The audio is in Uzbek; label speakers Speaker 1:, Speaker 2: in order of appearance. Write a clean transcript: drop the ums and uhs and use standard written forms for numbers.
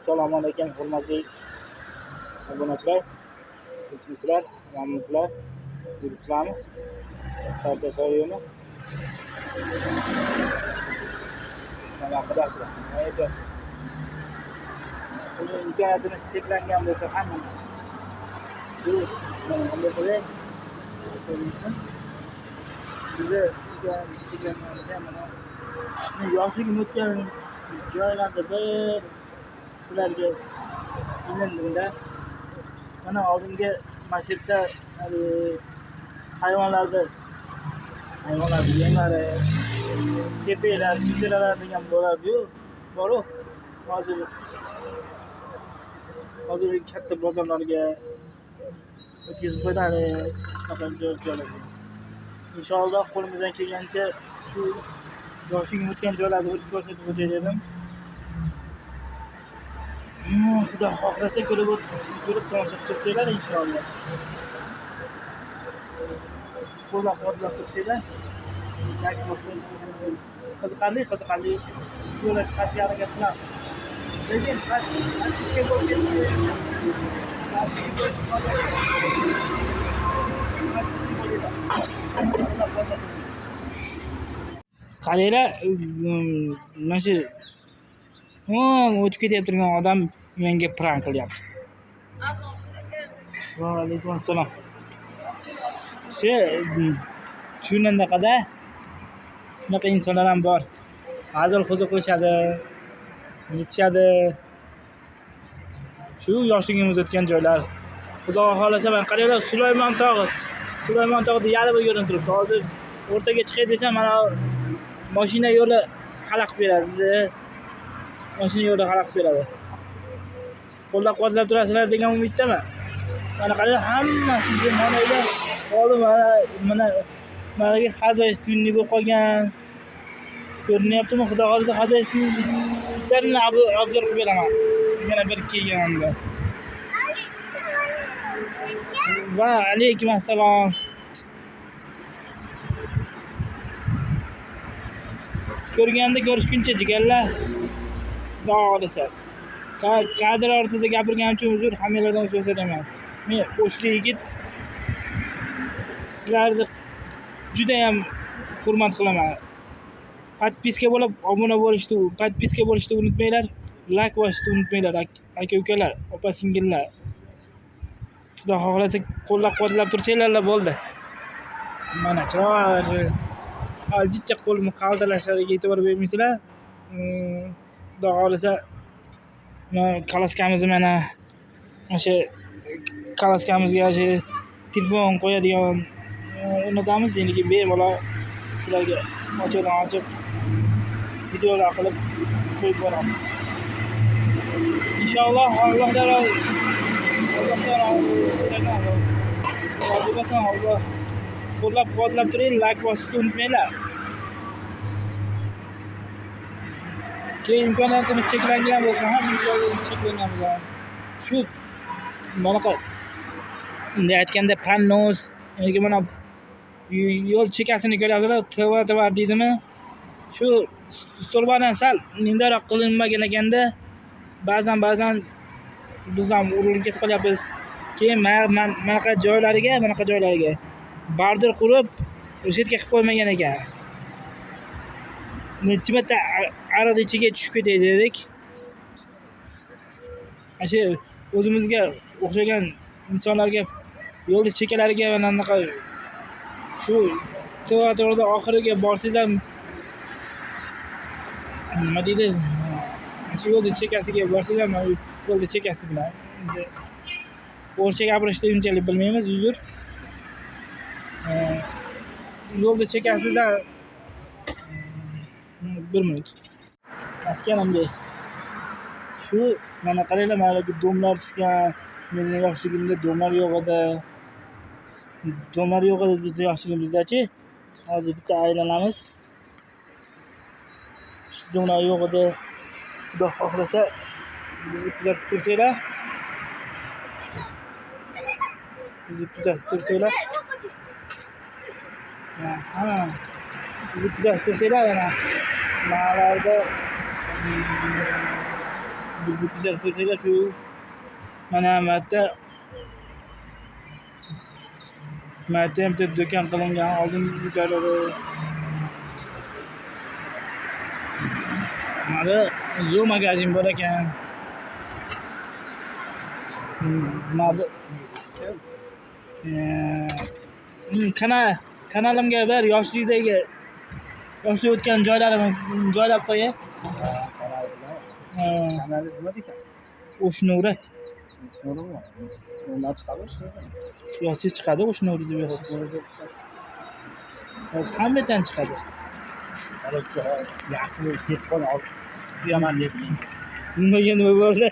Speaker 1: Assalomu alaykum hurmatli obunachilar. Tinchmisizlar, omonmisizlar, yuribsizlarmi? Charchasizlar yo'qmi? Nima qilasizlar? Nima aytyapsiz? Imkoniyatimiz cheklangan bo'lsa ham shu bizni imkoniyatimiz cheklangan bo'lsa ham mana yoshligim o'tgan joylarda bir sizlarga ilindimda. Mana oldingi masjidda hayvonlarni yemlari, tepaklar, kuchalar degan bo'ladi-yu, bor-u. Hozir katta bozorlarga o'tkazib qo'yadi, joylarga. Inshaalloh qo'limizdan kelgancha shu yoshligim o'tgan joylarni o'tib ko'rsatib o'tay dedim. Xudo xohlasa ko'rib tomosha qilib tursanglar inshaalloh. Qo'llab-quvvatlab tursanglar, qiziqarli yo'lga chiqishga harakat qilamiz. Lekin podpiska bo'lib ketdi. Qaranglar, mana shu o'tib ketayotgan turgan odam menga prank qilyapti.
Speaker 2: Assalomu alaykum.
Speaker 1: Va alaykum assalom. Shu shunaqada shunaqa insonlar ham bor. Hazil huzul qilishadi, yetishadi. Shu yoshligimiz o'tgan joylar. Xudo xohlasa mana qaranglar, Sulaymon tog'i. Sulaymon tog'ida yarim ko'rinib turibdi. Hozir o'rtaga chiqay desam, mana mashina yo'li xalaqit beradi. Mashina yo'li xalaqit beradi. Qo'llab-quvvatlab turasizlar degan umiddaman. Mana qaranglar, hammasi jimxonalar hozir mana managa хозяйственный bo'lib qolgan. Ko'rinyaptimi? Xudo xohlasa хозяйственный ishlarini obzor qilib beraman. Yana bir kelganimda. Va alaykum assalom. Ko'rganda ko'rishguncha jigarlar. Xudo xohlasa. Kadr ortida gapirganim uchun uzr, hammanglardan uzr so'rayman. Men o'shli yigit, sizlarni juda ham hurmat qilaman. Podpiska bo'lib, obuna bo'lishni, podpiska bo'lishni unutmanglar, like bosishni unutmanglar, aka-ukalar, opa-singillar. Xudo xohlasa qo'llab-quvvatlab tursanglar bo'ldi. Mana chiroyli aljicha qo'limni qaldirashlariga e'tibor bermaysizlar. Xudo xohlasa kalaskamizni mana o'sha kalaskamizga o'sha telefon qo'yadigan o'rnatamiz. Endi bemalol shularga ochiqdan ochiq videolar qilib qo'yib boramiz. Inshaalloh Alloh taolo rozi bo'lsin. Alloh qo'llab-quvvatlab turing, like bosishni unutmanglar. Keyin imkoniyatimiz cheklangan bo'lsa ham, imkoniyatimiz cheklangan bo'lsa, shu bunaqa bunday aytganda pannos, yoki mana yo'l chekasini ko'ryapsizlar, tovar deydimi? Shu stolbadan sal mundaroq qilinmagan ekanda, ba'zan biz ham urilib ketib qolyapmiz. Keyin manaqa joylariga bardir qurib, reshetka qilib qo'ymagan ekan. Necha marta ariq ichiga tushib ketay dedik. Shu o'zimizga o'xshagan insonlarga yo'lni chekalariga mana bunaqa shu to'g'ri oxiriga borsangiz ham nima deydi, shu yo'lni chekasiga borsangiz ham yo'lni chekasi bilan o'rcha gapirishni unchalik bilmaymiz, uzr. Yo'lni chekasida bir minut aytganimdek, shu mana qaranglar, mana domlar tushgan. Meni yoshligimda domlar yo'q edi. Domlar yo'q edi bizni yoshligimizda-chi. Hozir bitta aylanamiz. Shu domlar yo'q edi. Xudo xohlasa bizni kuzatib tursanglar. Bizni kuzatib tursanglar. Ha. Bizni kuzatib tursanglar mana manalarda Bizni kuzatib qo'ysanglar shu mana bu yerda ham do'kon qilingan oldingi joylari. Mana zoo magazin bor ekan. Mana kanalimga bir yoshlikdagi yoshlik o'tgan joylarimni joylab qo'yay.
Speaker 3: Kanalingiz nima degan?
Speaker 1: O'shnuri.
Speaker 3: O'shnurimi? Undan chiqadi O'shnuri.
Speaker 1: Yozsa chiqadi O'shnuri deb yozsa. Hozir hammadan chiqadi.
Speaker 3: Короче, yaqin ketib qolgan, uyaman dedim.
Speaker 1: Nimaga nima bo'ldi?